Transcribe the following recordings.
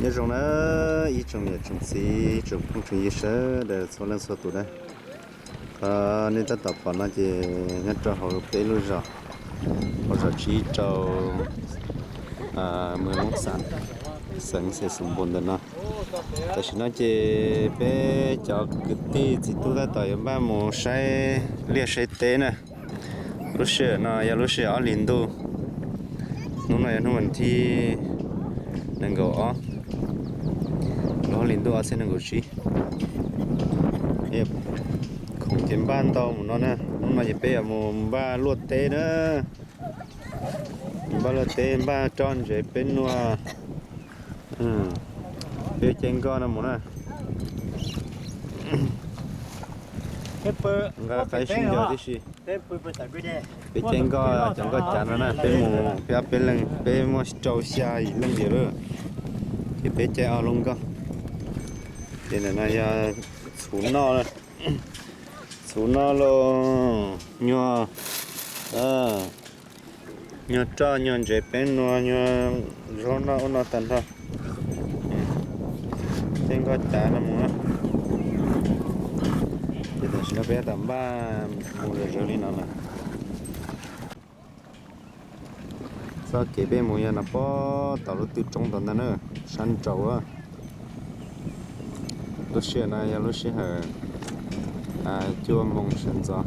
Nyob zoo na ib tsoom niam tsoom txiv tsoom phooj tsoom ywg sawv daws txhua leej txhua tus na. Qhov nej tab tom pom no ces nyob rau hauv peb lub zos, hauv zos Tsib Rau, mwg Moob Xas, xeev Xais Xoos Npoos ntawm no. Tam sim no ces peb cov kwv tij txiv tub tab tom yuav npaj mus saib liaj saib teb na. Lub sij hawm no yog lub sij hawm ob hlis ntuj, hnub no yog hnub vas thib nees nkaum ob lub ob hlis ntuj ob txhiab nees nkaum tsib. Khoom ces npaj ntau mus no na, hnub no ces peb yuav mus npaj luaj teb na. Npaj luaj teb npaj roj ntsev peb nua. Peb caij nkoj no mus na. Nqa qaib sib ncaws tib si. Peb caij nkoj cov nkoj cav no na, peb mus peb ob peb leeg, peb muaj rau xya yim leej diam lawm. Ces peb caij ob lub nkoj. Ces ntawm no yog txhuv noj, txhuv noj los nyuag, nyuag roj nyuag ntsev peb nua nyuag zaub noj ub no tag nrho. Tej nkoj cav no mus na. Ces tam sim no peb tab tom npaj mus zom zaws li no lawm. Txoj kev peb mus yog no puag tom lub twg roob tom ntag na, sab nraud. Lub sij hawm no yog lub sij hawm cuaj moos sawv ntxov.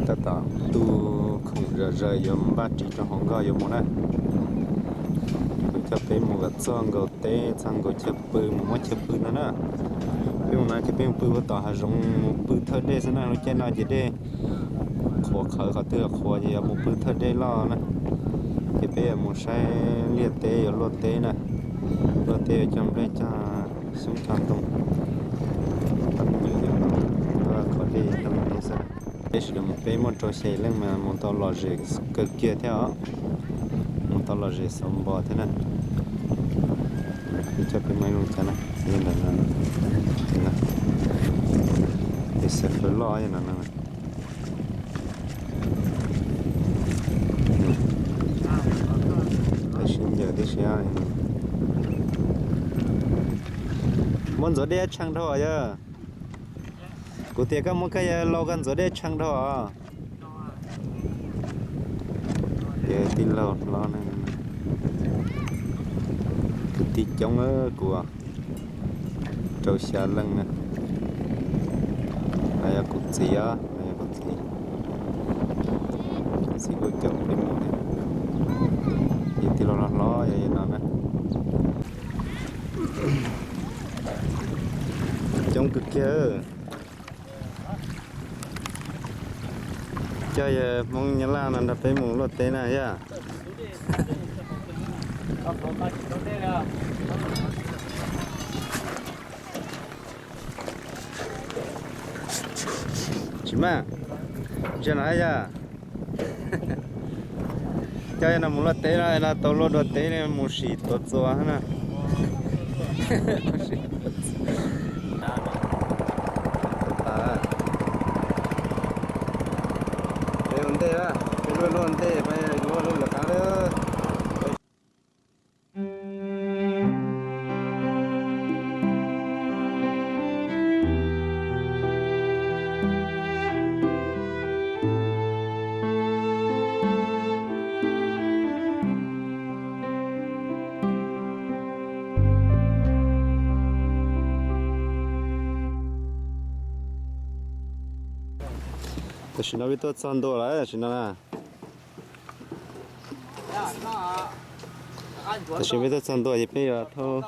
Tab tom tu khoom zom zaws yuav npaj ris rau hauv nkoj yuav mus na. Kuv coj peb mus kom txog nkaus teb, txog nkaus chaw pw, mus muab chaw pw no na. Peb mus no ces peb mus pw puag tom hav zoov, mus pw thawj dej xwb na. Lub caij no ces dej qhuav qhawv, qhov twg qhuav ces yuav mus pw thawj dej loj na. Ces peb yuav mus saib liaj teb, yuav luaj teb na. Luaj teb yuav cog nplej cog xyoob cog ntoo, cog dej cog ntoo xwb. Peb sawv daws mus, peb muaj rau xya leej mas mus tau lom zem kawg kiag thiab os. Mus tau lom zem xaus npo thiab na. Coj peb mus ib lub cav na, ntawm no, ces xav fawb loj no no. Tab sis ncaws tib si. Muab ntxuav dej tshee dhau yog. Kuv tias koj muab koj yawg lau koj ntxuav dej tshee dhau os. Ces tij laug hlob ne, kwv tij coob kuv, rau xya leej na. No yog kuv txiv os, no yog kuv txiv. Kuv txiv kuj caum peb mus thiab. Ces tij laug hlob hlob yog no na. Coob kawg kiag. Coj yawg Hmoob Nyab Laj no nrog peb mus luaj teb na yog. Tsis maj, ntsia no yog. Coj yawg no mus luaj teb no, no tau luaj dua teb ne, mus sim tuav txuas na. Peb ua ntej, peb luaj luaj ntej, peb luaj luaj lawm qab lawm. Tam sim no peb tuaj txog ntua lawm tam sim na. Tam sim peb tuaj txog ntua ces peb yuav thauj,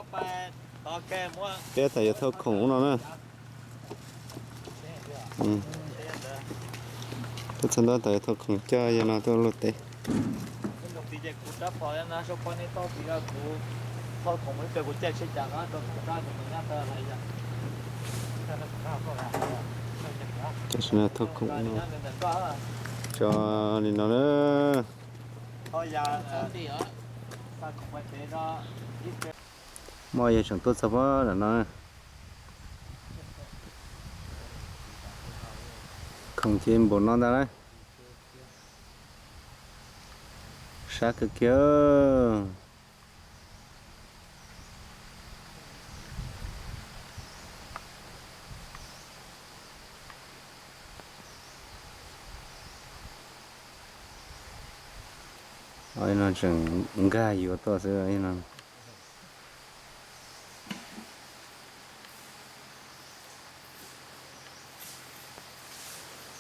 peb tab tom yuav thauj khoom no na. Tuaj txog ntua tab tom yuav thauj khoom coj yawg no tuaj luaj teb. Tam sim no thauj khoom no tso li no na. Muaj yawg tseem tuaj txog pab lam no. Khoom ces npaum no ntag lauj. Sab kawg kiag. No tseem nkag yuav tuaj xwb no.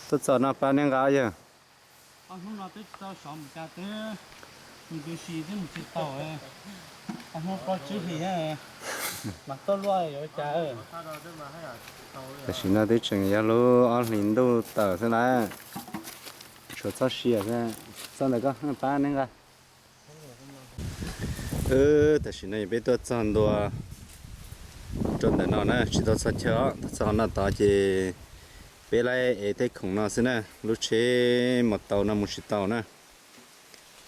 Tuaj txog no pab neb nqa yawg. Ob hnub no twb tsis tau sov mus cas twb, mus tu si twb mus tsis tau. Ob hnub plaub tsib hlis mas tuaj luaj yuav cas. Tam sim no twb tseem yog lub ob hlis ntuj tawm xwb na, tshuav txoj sia xwb. Txog ntawm koj pab neb nqa. Tam sim no peb tuaj txog ntua rau ntawm no na, tsis tau txog chaw os, tuaj txog no tod ces peb laib ev tej khoom no xwb na, lub tsheb mus tau no mus tsis tau na.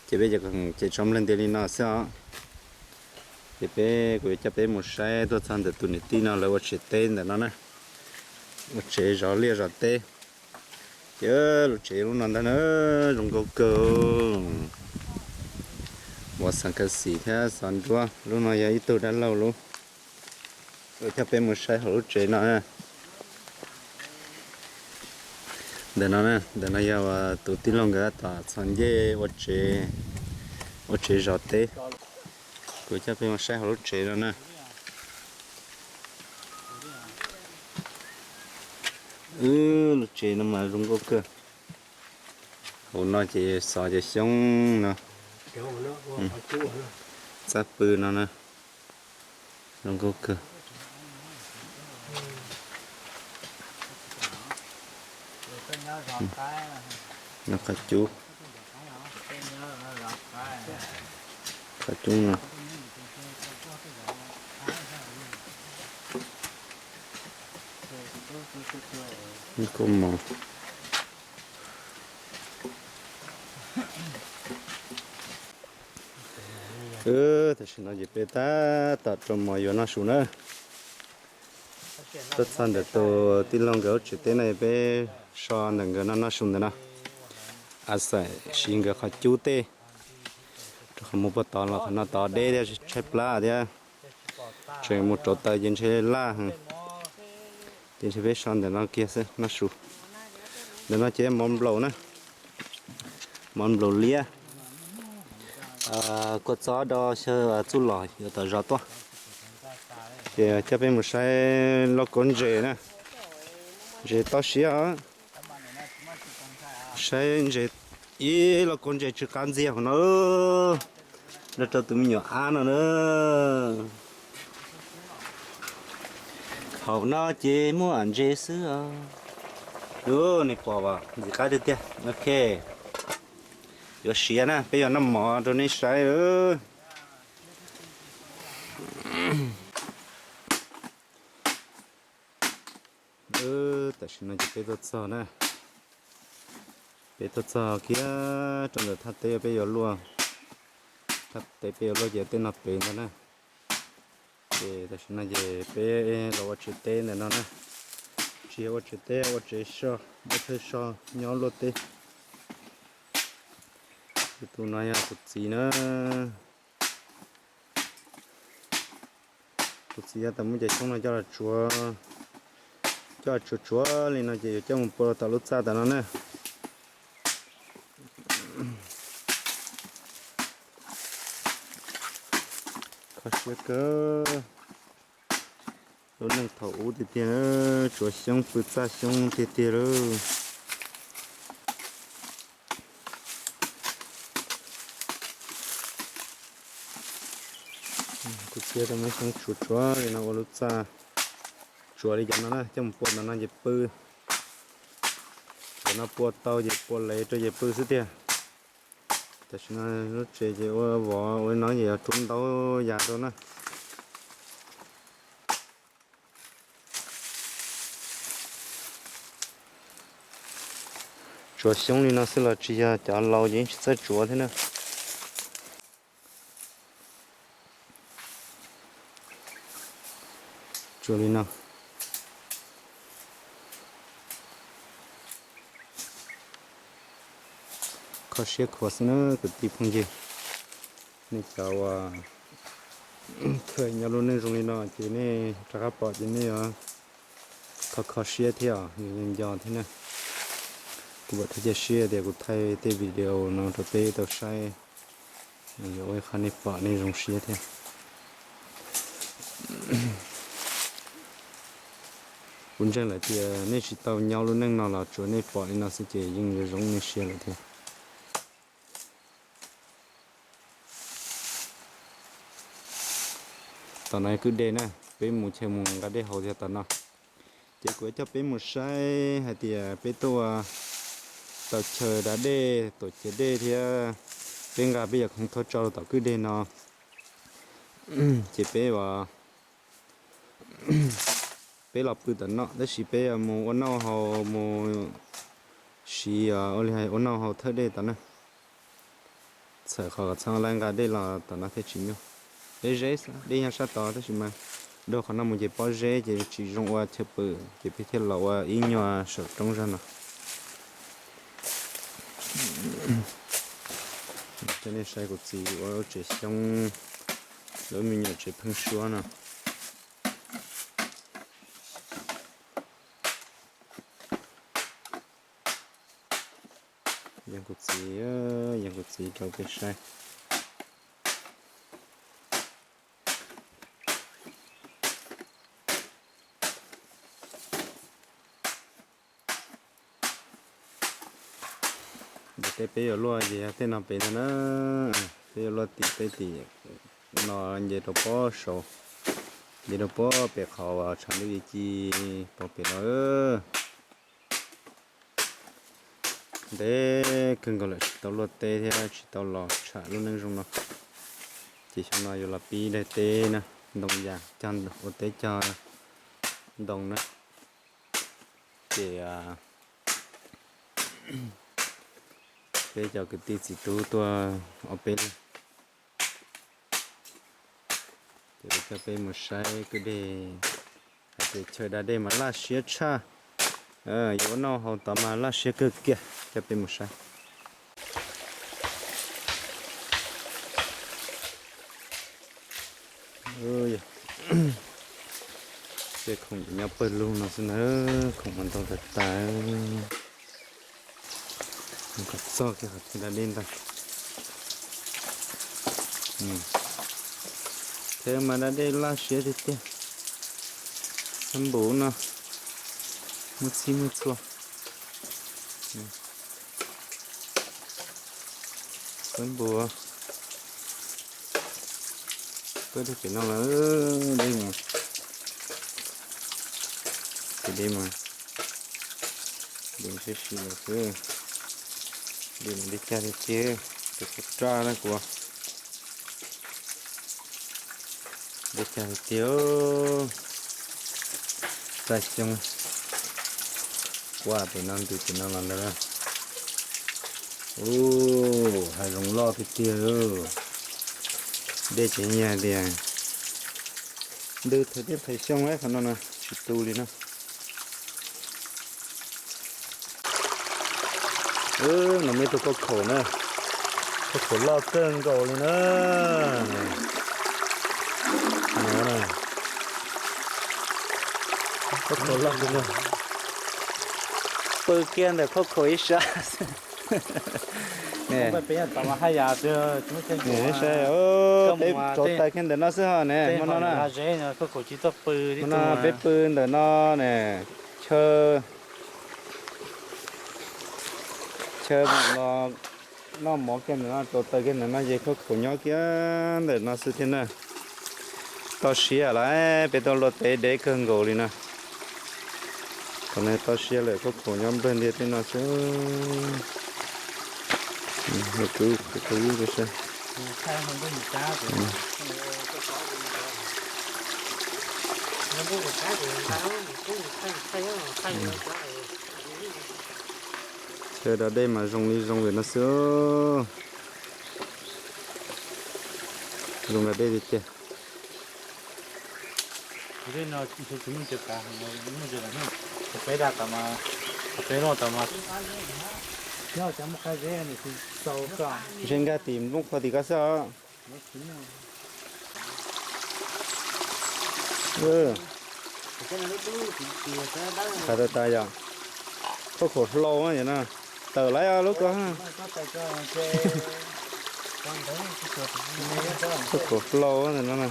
Ces peb ces tso nplej ntias li no xwb os. Ces peb, kuv yuav coj peb mus saib tuaj txog ntawm tus niam tij no lawv ua tsev teb ntawm no na, ua tsev zov liaj zov teb. Ces lub tsev lub no ntag na, zoo nkauj kawg. Muaj xav kas xim thiab xov nruab, lub no yog ib tug dab laug lub. Kuv coj peb mus saib hauv lub tsev no. Ntawm no, ntawm no yog tus tij laug nkawd tom txog ncej ua tsev, ua tsev zov teb. Kuv coj peb mus saib hauv lub tsev no na. Wb lub tsev no mas zoo nkauj kawg. Hauv no ces xov cov xyoob no, txaj pw no na, zoo nkauj kawg. No qhov cub, qhov cub no. Koj mov. Tam sim no ces peb tab tom rau mov yuav noj su na. Tuaj txog ntawm tus tij laug nkawd lub tsev teb no peb so ntawm nkawd no noj su ntawm no. A xaim siv nkawd qhov cub tej, rau qhov mus puag tod los qhov no tod deb thiab tshaib plab thiab. Tseem mus rauv taws ces ntshe laj heev. Ces ntshe peb so ntawm no kiag xwb noj su. Ntawm no ces mov nplaum na, mov nplaum liab. Kua txob do xyaw txuj lom yuav tom zos tuaj. Ces coj peb mus saib lauj kaub ntses na, ntses toj siab. Saib ntses, ib lauj kaub ntses tsw qab ntxiag hauv no, nrog rau tus me nyuam ab no na. Hauv no ces muaj ntses xwb os. Ub, nej pom ntxim qab tiag tiag. Ok, yuav siav na, peb yuav noj mov rau nej saib. Tam sim no ces peb tuaj txog na, peb tuaj txog kiag rau ntawm thaj teb peb yuav luaj, thaj teb peb yuav luaj ces tej no pem ntag na. Ces tam sim no ces peb los ua tsev teb ntawm no na, tsis yog ua tsev teb, ua tsev so, ua chaw so nyob luaj teb. Tus no yog tus txiv na. Tus txiv yog tas muab cov xyoob no coj los tsuav, coj los tsuav tsuav li no ces yuav coj mus pua rau tom lub txaj tas no na. Kho siab kawg. Lub neej thaum ub tiag tiag, tsuav xyoob pw txaj xyoob tiag tiag lauj. Kuv txiav tau muab xyoob tsuav tsuav li no ua lub txaj, tsuav li cov no na coj mus pua ntawm no ces pw. Cov no pua tau ces pua lev rau ces pw xwb tiag. Tam sim no lub tsev ces ua vov ua li no ces yog rub ntaub yas rau na. Tsuav xyoob li no xwb los tsis yog, cov laus ces yeej tsis txawj tsuav thiab na. Tsuav li no. Kho siab khuav xwb na kwv tij phooj ywg. Nej cov uas txawj nyob lub neej zoo li no ces nej rov qab pom ces nej yuav kho kho siab thiab os, yus yeej nco thiab na. Kuv vam thiab cia siab tias kuv thaij tej video no rau peb tau saib Ua ib qho nej pom nej zoo siab thiab. Kuv ntseeg lawm tias nej tsis tau nyob lub neej no los tsuas nej pom li no xwb ces yeej zoo zoo nej siab lawm thiab. Tom no kwj deg na, peb mus chaw mus nqa dej haus thiab tom no. Ces kuv coj peb mus saib hais tias peb tuaj tau chaw da dej, tuam chaw dej thiab peb nqa peb yam khoom thauj tso rau tom kwj deg no. Ces peb ua, peb los pw tom no tab sis peb mus ua noj haus mus siv ua li ua noj haus thawj dej tom na. Txhawm qhov kom txhob laib nqa dej los tom no thiaj tsis nyuaj. Dej zeb xwb, dej yog sab tod tab sis mas dhau qhov no mus ces pob zeb ces tsis zoo ua chaw pw, ces peb thiaj los ua ib nyuag saum roob zog no. Coj nej saib kuv txiv ua lub tsev xyoob, lub me nyuam tsev pheeb suab no. Yeej kuv txiv, yeej kuv txiv rau peb saib. Ces tej peb yuav luaj ces yog tej no pem ntag na. Peb yuav luaj tim peb tim no nce rau pob saud, nce rau pob pem qhov uas tshav ntuj ci pom pem no. Ntev kawg nkaus lawm tsis tau luaj teb thiab tsis tau los tsham lub neej zoo no. Ces xyoo no yuav los pib daig teb na, ntoo yas cog ua teb cog ntoo na. Ces peb cov kwv tij txiv tub tuaj ob peb leeg, ces coj peb mus saib kwj deg, hais tias chaw da dej mas laj siab tshaj. Yuav ua noj haus tod mas laj siab kawg kiag, coj peb mus saib. Tej khoom nyob pawg lug no xwb na, khoom mas ntau tag tag. Kom txog kiag qhov chaw da dej ntag. Chaw mas da dej laj siab tiag tiag. Xab npum no, muaj txhij muaj txhua. Xab npum, peb dej pem no lawm, dej mas, ces dej mas, dej sib si lawm xwb. Dej mas dej cag tiag tiag, tus qhov raj na kuv. Dej cag tiag tiag. Txaij xyoob, kuaj pem no ntws pem no los ntawd. Ub, hav zoov loj tiag tiag. Dej ces nyiag tias ntws thaiv tej thaiv xyoo qhov no na, tsis tu li na. Wb, no muaj ib tug khaub khaum na, khaub khaum loj kawg nkaus li na. Khaub khaum loj kawg nkaus, pw kiag ntawm khaub khaum ib sab. Saib, peb rauv taws kiag ntawm no xwb ho ne, hmo no na. Hmo no peb pw ntawm no ne, chaw, chaw los noj mov kiag ntawm no, rauv taws kiag ntawm no ces khaub khaum nyob kiag ntawm no xwb thiab na. Toj siab lawm, peb tuaj luaj teb deb kawg nkaus li no. Thaum no toj siab lawm, khaub khaum nyob nplawg ntiag tej no xwb. Chaw da dej mas zoo li zoo li no xwb. Zoo da dej tiag tiag. Ze nkag tim nplooj qhuav tim ko xwb os. Thav tas tas yom. Khaub khaum hlau no, tawm lawm lub ko. Khauj khaum hlau ntawm no na.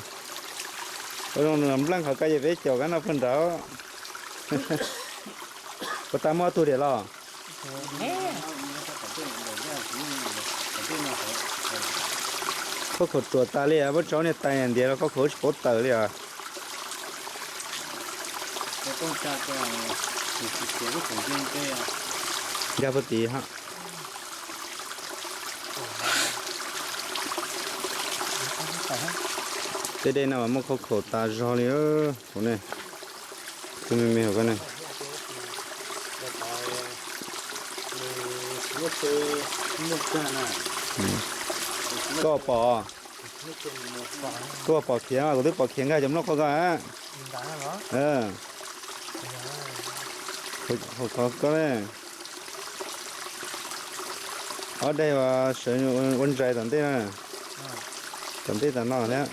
Ua zoo npleej qhov ko ces peb caum kab noj puag nraud. Puas tas muaj ob tug diam los? Khauj khaum ruam tas li, muab tso niag tais ntiav los khauj khaum tsis paub tawm li os. Nkag puag tid hab. Tej dej no mas muaj khauj khaum tas zog li. Hauv ne, tus me me hauv ko ne. Koj pom, koj pom khiav, kuv twb pom khiav nkag cov nplooj qhov ko. Hauv ko ne. Ob daim uas sawv ua ntsais tom ntej na. Tom ntej tom no thiab.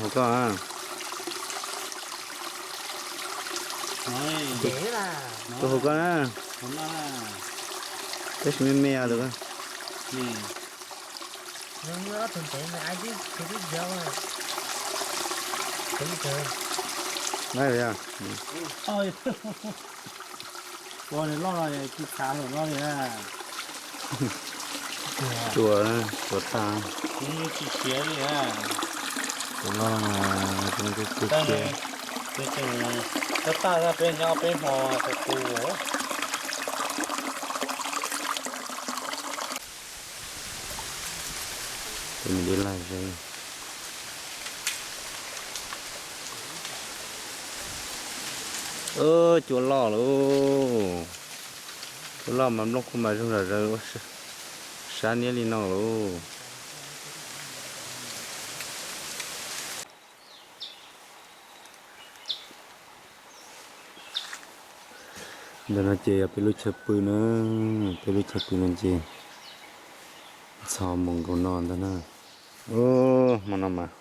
Hauv ko. Tus hauv ko na. Tab sis me me tus ko. Loj no tsis txhav hluas no li na. Tsuas, tsuas tag. Tsis siav li na. Tus loj mas zoo nkauj kawg kiag. Tab taj peb nyob peb hmo tus tu. Tus me dib laj ze. Cua loj lauj. Cua loj mas nplooj kuj mas zoo zom zaws ua sab niab li no lauj. Ntawm no ces yog peb lub chaw pw na, peb lub chaw pw no ces ntxhov mus nkaus no ntag na. Ub, hmo no mas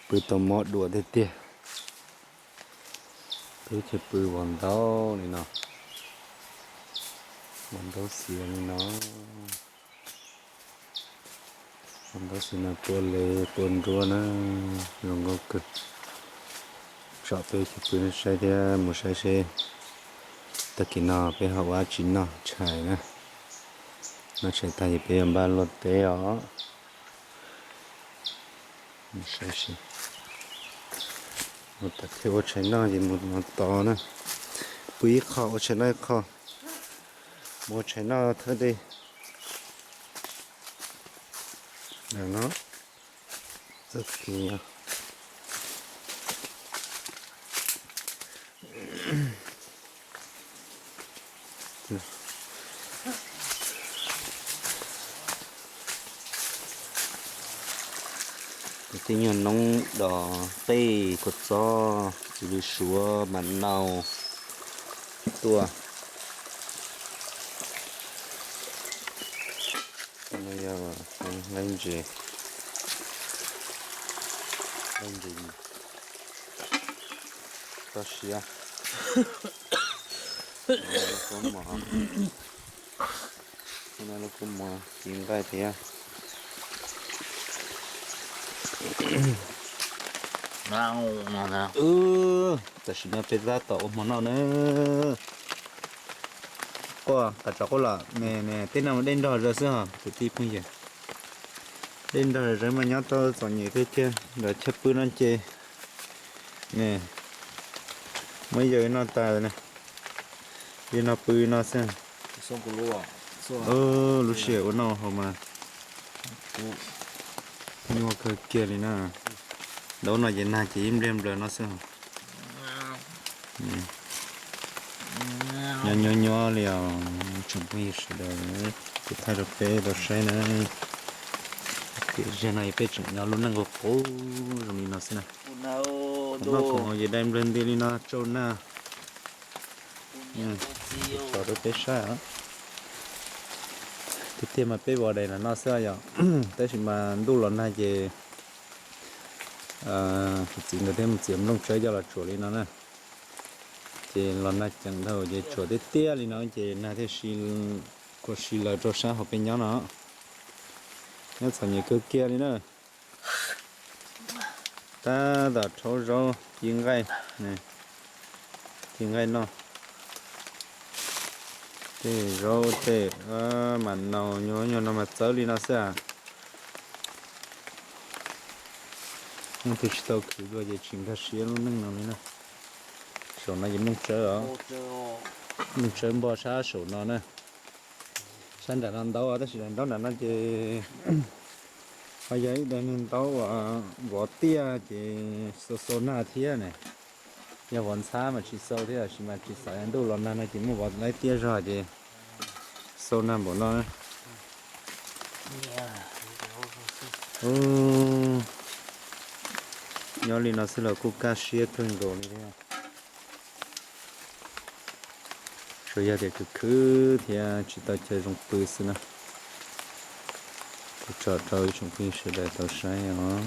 pw tau mob dua tiag tiag. Peb lub chaw pw vos ntaub li no, vos ntaub xiav li no. Vos ntaub xiav no pua lev pua nruab na, zoo nkauj kawg. Tsom peb chaw pw no saib thiab mus saib seb tag kis no peb ho ua dab tsi noj tshais na. Noj tshais tag ces peb yuav npaj luaj teb os. Mus saib seb, mus tom chaw ua tshais noj ces mus no tod na. Pw ib qho ua tshais noj ib qho, mus ua tshais noj thawj dej. Ntawm no, txoj kev. Tej nyuag noob dos qej kua txob, txiv lws suav, mam nau tuaj. No yog nqaij ntses, nqaij ntses toj siab. Lub kua muag, lub kua muag ci nqaij thiab. Tam sim no peb tab tom ua hmo noj na. Quaj, qas tso quaj los, tej no dej nrog zog xwb os kwv tij phooj ywg. Dej nrog zog mas nyob tau txom nyem kawg kiag, nram chaw pw no ces muab yawg no tas na, yawg no pw no xwb. Lub sij hawm ua noj haus mas nyuaj kawg kiag li na. Ntaub no ces nag ces ib npliag nplaws no xwb. Nyob nyob nyob li os tsoom phooj ywg sawv daws, kuv thaij rau peb tau saib na. Tiam zag no peb tseem nyob lub neej qub qub zoo li no xwb na. Tus noj khoom haus ces dai nplawg nti li no tsau nag. Tso rau peb saib os. Tiag tiag mas peb vov dais los noj xwb yom, tab sis mas ntuj los nag ces kuv txiv nkawd thiaj mus txiav nplooj tsawb coj los tsuam li no na. Ces los nag ceev dhau ces tsuas tiaj tiaj li no ces nag thiaj si, kuj si lawv rau sab hauv peb nyob no. Nyob txom nyem kawg kiag li na. Tab tom rhaub zaub ci nqaij, ci nqaij noj. Tej zaub tej mas nau nyuag nyuag no mas txawv li no xwb as. Leej twg tsis tau khwv dua ces tsis nkag siab lub neej no li na. Saum no ces Mooj Tsawb os, Mooj Tsawb npog sab saum no na. Sab nram no ntau tab sis daim ntaub nram no ces ho yog ib daim niag ntaub uas vov tiaj ces xau xau nag thiab ne. Yog vov ntxhab mas tsis xau thiab tab sis mas tsis xav ntuj los nag no ces muaj vov laib tiaj zog ces xau nag npaum no. Nyob li no xwb los kuj kaj siab kawg nkaus li thiab. Tsuas yog tias khwv khwv thiab tsis tau chaw zoo pw xwb na. Kuv tso rau ib tsoom phooj ywg sawv daws tau saib os.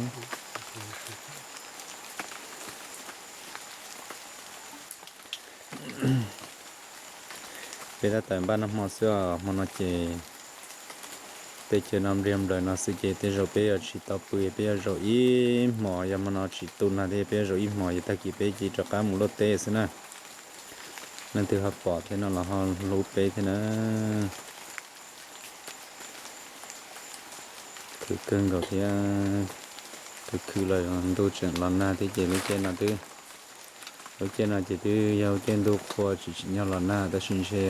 Peb tab tom npaj noj hmo xwb os, hmo no ces peb caw no npliag nplaws no xwb ces tej zaum peb yuav tsis tau pw, peb yuav zaum ib hmos, yog hmo no tsis tu nag thiab peb yuav zaum ib hmos ces tag kis peb cia li rov qab mus luaj teb xwb na. Leej twg ho pom thiab no los ho hlub peb thiab na. Khwv kawg nkaus thiab, khwv khwv los ntuj tseem los nag thiab ces lub caij no twb, lub caij no ces twb yog lub caij ntuj qhua tsis tsim nyog los nag tab sis ntshe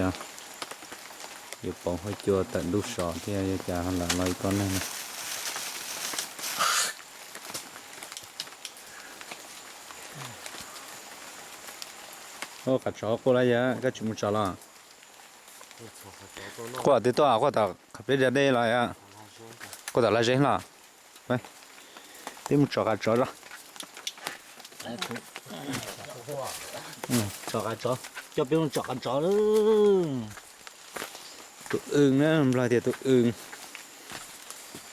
yuav pauv huab cua tawm ntuj so thiab yuav cas ho lam los ib kob neeg na. Qav tsov quaj lawm yog koj tsis mus tsom los? Quaj twb tuaj, quaj tom qhov peb da dej los yog? Quaj tom laj zeb los? Peb mus tsom qav tsov os. Tsom qav tsov, coj peb mus tsom qav tsov. Tus wb na, Nplog tias tus wb,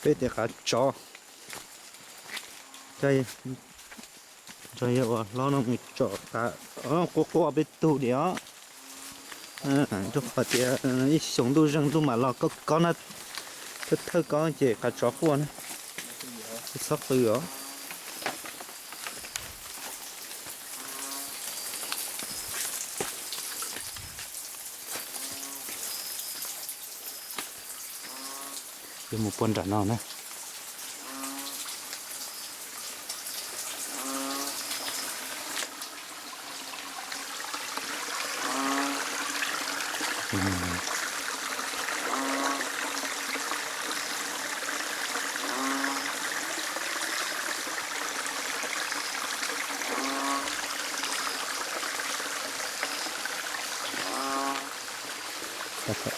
peb tias qav tsov. Ntshe yog ua hlob no mus tsom qav, quaj quaj peb tug diam os. Rau qhov tias ib xyoos ntuj zeeg ntuj mam los, kob kob na, thawj thawj kob ces qav tsov quaj na, txhob qw os. Yuav mus puag nram no na.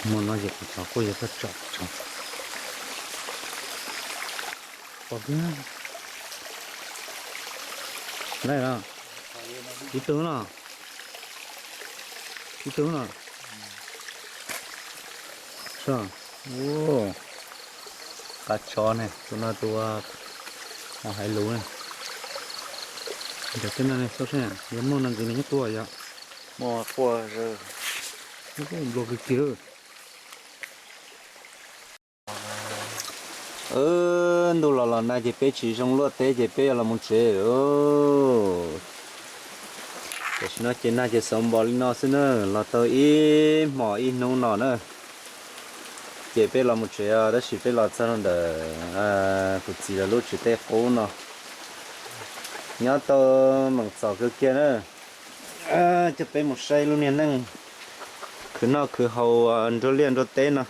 Hmo no ces kuv tso quaj yog koj tsom tso. Pom kiag. Lawm los? Ib tug los? Ib tug los? Qav tsov ne, tus no tus hais lus ne. Ntawm tej no ne, xauj seb, yog muaj no ntxiv nws nyob quaj yog? Muaj quaj, nyob quaj nplua kiag kiag. Ntuj los los nag ces peb tsis zoo luaj teb ces peb yuav los mus tsev. Tam sim no ces nag ces xaus npos li no xwb na, los tau ib hmos ib hnub no na. Ces peb los mus tsev os, tab sis peb los txog rau ntawm kuv txiv lawv lub tsev tej qub no, nyob tau meem txom kawg kiag na. Coj peb mus saib lub niag neej khwv noj khwv haus nruab liaj nruab teb no.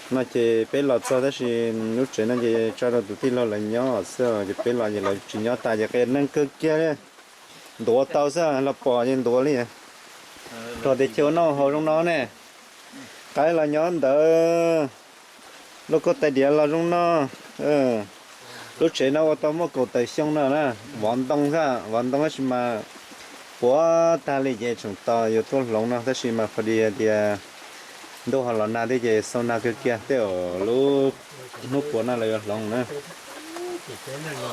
No ces peb los txog tab sis lub tsev no ces tso rau tus tij laug lawv nyob xwb, ces peb los ces lawv tsis nyob tas ces qias neeg kawg kiag li. Ntuav tau xwb, los pom ces ntuav li. Rau tias cia ua noj haus zoo no ne, qaib los nyob ntawd, lub kauj tais diav los zoo no. Lub tsev no ua tau muaj kaum tawm xyoo no na, vov ntoo xwb, vov ntoo tab sis mas puas tag li ces tseem tos yuav tuaj hloov no tab sis mas pha di tias ntuj ho los nag thiab ces xau nag kawg kiag tej zaum lub hnub puas no lawv yuav hloov na.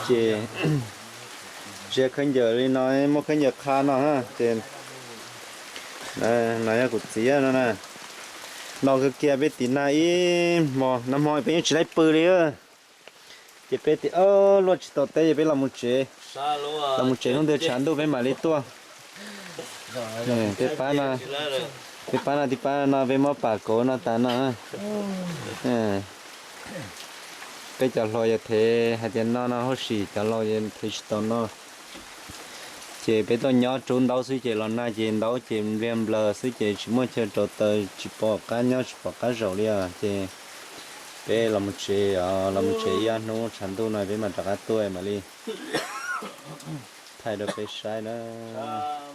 Ces tsis yog khaub ncaws li no, muaj khaub ncaws qha no ces No yog kuv txiv no na. No kawg kiag peb tim na ib hmo, nag hmo peb yeej tsis laib pw li. Ces peb tim, o, luaj tsis tau teb ces peb los mus tsev. Los mus tsev hnub twg tshav ntuj peb mam li tuaj. Peb pab no, peb pab no tib pab no peb muab pam kauv no tas no. Peb cov hluas yog thev hais tias no no huv si, cov laus yog thev tsis tau no. Ces peb tuaj nyob rub ntaub xwb ces los nag ces ntaub ces npliag nplaws xwb ces tsis muaj chaw rau taws, tsis pom qab nyob tsis pom qab zaum li os. Ces peb los mus tsev os, los mus tsev ib ob hnub tshav ntuj no peb mam rov qab tuaj mam li thaij rau peb saib na.